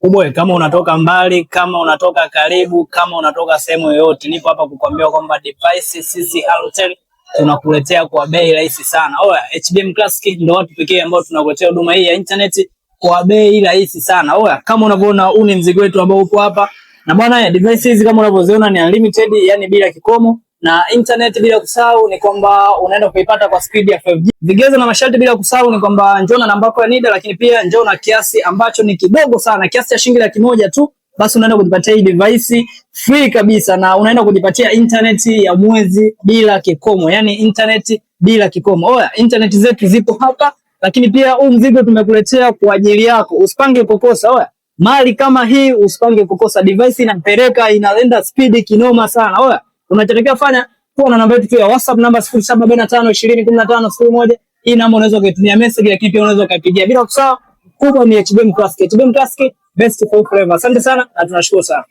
Kubwa, kama unatoka mbali, kama unatoka karibu, kama unatoka sehemu yoyote, nipo hapa kukwambia kwamba device sisi Halotel tunakuletea kwa bei rahisi sana. Oya, HBM Classic ndio watu pekee ambao tunakuletea huduma hii ya internet kwa bei rahisi sana. Oya, kama unavyoona huu ni mzigo wetu ambao upo hapa. Na bwana, device hizi kama unavyoziona ni unlimited, yani bila kikomo na internet bila kusahau ni kwamba unaenda kuipata kwa speed ya 5G. Vigezo na masharti bila kusahau ni kwamba njoo na namba yako ya NIDA, lakini pia njoo na kiasi ambacho ni kidogo sana, kiasi cha shilingi 100,000 tu, basi unaenda kujipatia hii device free kabisa, na unaenda kujipatia internet ya mwezi bila kikomo, yani internet bila kikomo. Oya, internet zetu zipo hapa, lakini pia huu mzigo tumekuletea kwa ajili yako, usipange kukosa. Oya, mali kama hii usipange kukosa. Device inapeleka inaenda speed kinoma sana. Oya, unachotakiwa fanya kuwa na namba yetu tu ya WhatsApp namba 0745 20 15 01. Hii namba unaweza ukaitumia message, lakini pia unaweza ukaipigia. Bila kusahau kubwa ni HBM Classic. HBM Classic, best for forever. Asante sana na tunashukuru sana.